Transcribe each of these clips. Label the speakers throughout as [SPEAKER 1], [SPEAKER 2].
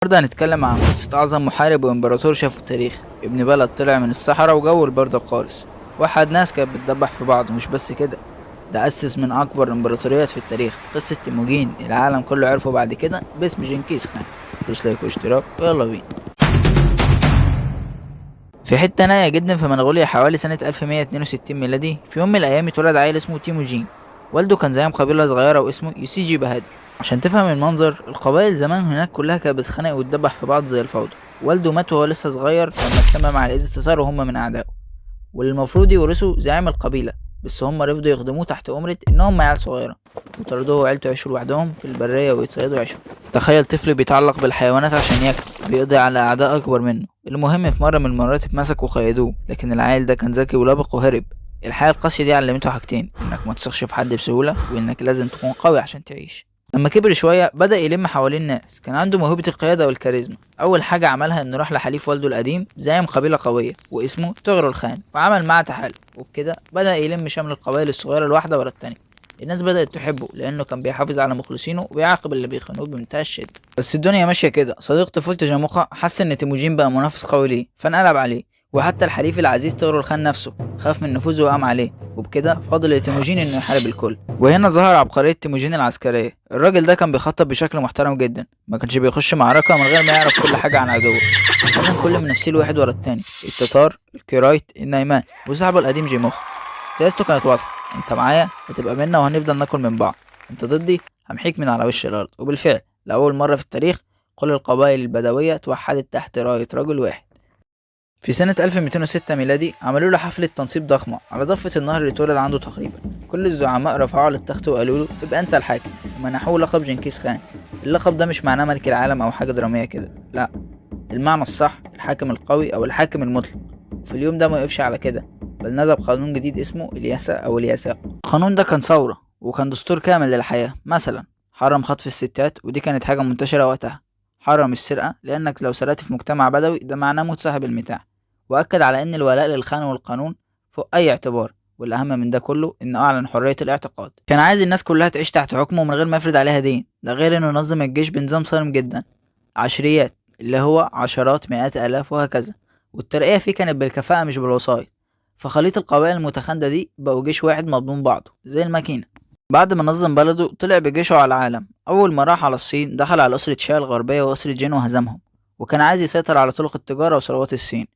[SPEAKER 1] النهارده هنتكلم عن قصة أعظم محارب وإمبراطور شافه التاريخ. ابن بلد طلع من الصحراء وجو البرد القارس، وحد ناس كانت بتدبح في بعض. ومش بس كده، ده أسس من أكبر الإمبراطوريات في التاريخ. قصة تيموجين العالم كله عرفه بعد كده باسم جنكيز خان. دوس like واشتراك ويلا بينا. في حتة نائية جدا في منغوليا حوالي سنة 1162 ميلادي، في يوم من الأيام اتولد عيل اسمه تيموجين. والده كان زعيم قبيلة صغيرة واسمه يوسيجي بهادر. عشان تفهم المنظر، القبائل زمان هناك كلها كانت بتتخانق وتدبح في بعض زي الفوضى. والده مات وهو لسه صغير لما اتسمم على ايد التتار وهم من اعدائه، واللي المفروض يورثوا زعيم القبيلة، بس هم رفضوا يخدموه تحت أمرة إنهم عيال صغيرة، وطردوه وعيلته يعيشوا لوحدهم في البرية ويتصيدوا ويعيشوا. تخيل طفل بيتعلق بالحيوانات عشان ياكل، بيقضي على أعداء أكبر منه. المهم في مرة من المرات اتمسك وقيدوه، لكن العيل ده كان ذكي ولبق وهرب. الحياة القاسية دي علمته حاجتين: إنك ما تثقش في حد بسهولة، وإنك لازم تكون قوي عشان تعيش. لما كبر شوية بدأ يلم حوالين الناس، كان عنده موهبة القيادة والكاريزما. أول حاجة عملها إنه راح لحليف والده القديم زعيم قبيلة قوية واسمه طغرل خان، وعمل معاه تحالف، وبكده بدأ يلم شمل القبائل الصغيرة الواحدة ورا التانية. الناس بدأت تحبه لأنه كان بيحافظ على مخلصينه وبيعاقب اللي بيخانوه بمنتهى الشدة. بس الدنيا ماشية كده، صديق طفولته جاموخة حس إن تيموجين بقى منافس قوي ليه، فانقلب عليه. وحتى الحليف العزيز طغرل خان نفسه خاف من نفوذه وقام عليه، وبكده فضل لتيموجين انه يحارب الكل. وهنا ظهر عبقرية تيموجين العسكرية. الراجل ده كان بيخطط بشكل محترم جدا، ما كانش بيخش معركة من غير ما يعرف كل حاجة عن عدوه. هزم كل منافسيه واحد ورا التاني: التتار، الكيرايت، النايمان، وصاحبه القديم جيموخ. سياسته كانت واضحة: انت معايا هتبقى منا وهنفضل ناكل من بعض، انت ضدي همحيك من على وش الارض. وبالفعل لأول مرة في التاريخ كل القبائل البدوية توحدت تحت راية رجل واحد. في سنة 1206 ميلادي عملوا له حفلة تنصيب ضخمة على ضفة النهر اللي اتولد عنده تقريبا. كل الزعماء رفعوه للتخت وقالوا له ابقى انت الحاكم، ومنحوه لقب جنكيز خان. اللقب ده مش معناه ملك العالم او حاجة درامية كده، لا، المعنى الصح الحاكم القوي او الحاكم المطلق. وفي اليوم ده ما وقفش على كده، بل ندى بقانون جديد اسمه الياسا او الياساق. القانون ده كان ثورة وكان دستور كامل للحياة. مثلا حرم خطف الستات، ودي كانت حاجة منتشرة وقتها. حرم السرقة، لأنك لو سرقت في مجتمع بدوي ده معناه موت صاحب المتاع. وأكد على أن الولاء للخان والقانون فوق أي اعتبار. والأهم من ده كله إنه أعلن حرية الاعتقاد. كان عايز الناس كلها تعيش تحت حكمه من غير ما يفرض عليها دين. ده غير إنه نظم الجيش بنظام صارم جدا، عشريات اللي هو عشرات مئات آلاف وهكذا، والترقية فيه كانت بالكفاءة مش بالوسائط. فخليط القبائل المتخاندة دي بقوا جيش واحد مضمون بعضه زي الماكينة. بعد ما نظم بلده طلع بجيشه على العالم. أول ما راح على الصين دخل على أسرة شاي الغربية وأسرة جين وهزمهم، وكان عايز يسيطر على طرق التجارة وثروات الصين.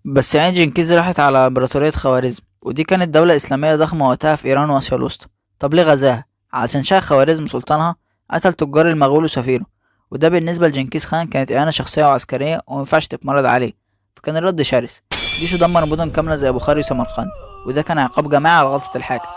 [SPEAKER 1] بس عين جنكيز راحت على إمبراطورية خوارزم، ودي كانت دولة إسلامية ضخمة وقتها في إيران وآسيا الوسطى. طب ليه غزاها؟ علشان شاه خوارزم سلطانها قتل تجار المغول وسفيره، وده بالنسبة لجنكيز خان كانت إهانة شخصية وعسكرية ومينفعش تتمرد عليه. فكان الرد شرس، جيشه دمر مدن كاملة زي بخاري وسمرقند، وده كان عقاب جماعي على غلطة الحاكم.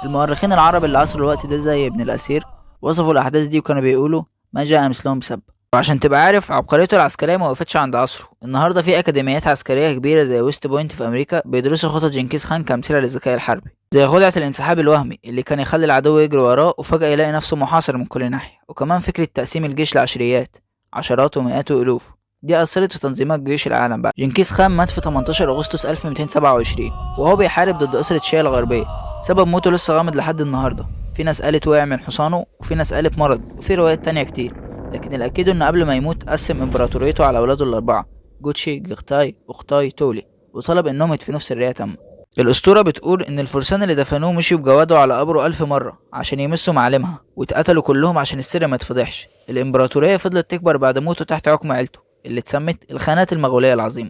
[SPEAKER 1] المؤرخين العرب اللي عصروا الوقت ده زي ابن الأثير وصفوا الأحداث دي وكانوا بيقولوا ما جاء مثلهم بسبب. وعشان تبقى عارف، عبقريته العسكرية ما وقفتش عند عصره. النهارده في أكاديميات عسكرية كبيرة زي ويست بوينت في أمريكا بيدرسوا خطط جنكيز خان كأمثلة للذكاء الحربي، زي خدعة الانسحاب الوهمي اللي كان يخلي العدو يجري وراه وفجأة يلاقي نفسه محاصر من كل ناحية. وكمان فكرة تقسيم الجيش لعشريات، عشرات ومئات وألوف، دي أثرت في تنظيمات جيوش العالم بعد. جنكيز خان مات في 18 أغسطس 1227 وهو بيحارب ضد أسرة شيا الغربية. سبب موته لسه غامض لحد النهارده، في ناس قالت وقع من حصانه، وفي ناس قالت مرض، وفي روايات تانية كتير. لكن الأكيد إنه قبل ما يموت قسم إمبراطوريته على أولاده الأربعة: جوتشي، جغتاي، أوختاي، تولي، وطلب إنهم يدفنوه في سرية تامة. الأسطورة بتقول إن الفرسان اللي دفنوه مشيوا بجواده على قبره 1000 مرة عشان يمسوا معالمها، واتقتلوا كلهم عشان السر ما يتفضحش. الإمبراطورية فضلت تكبر بعد موته تحت حكم عيلته اللي اتسمت الخانات المغولية العظيمة.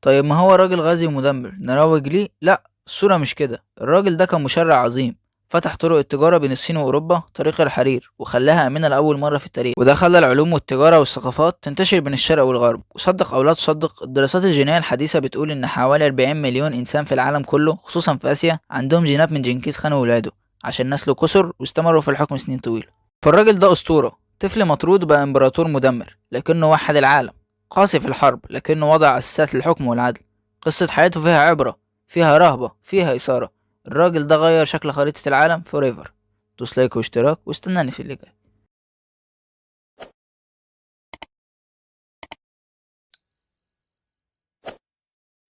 [SPEAKER 1] طيب ما هو راجل غازي ومدمر، نروج ليه؟ لا، الصورة مش كده. الراجل ده كان مشرع عظيم، فتح طرق التجارة بين الصين وأوروبا، طريق الحرير، وخلاها آمنة لأول مرة في التاريخ، وده خلى العلوم والتجارة والثقافات تنتشر بين الشرق والغرب. وصدق أو لا تصدق، الدراسات الجينية الحديثة بتقول إن حوالي 40 مليون إنسان في العالم كله، خصوصا في آسيا، عندهم جينات من جنكيز خان وولاده، عشان نسله كسر واستمروا في الحكم سنين طويلة. فالراجل ده أسطورة، طفل مطرود بقى إمبراطور مدمر، لكنه وحد العالم، قاسي في الحرب لكنه وضع أساسات للحكم والعدل. قصة حياته فيها عبرة، فيها رهبة، فيها إثارة. الراجل ده غير شكل خريطة العالم forever. دوس like واشتراك واستناني في اللي جاي.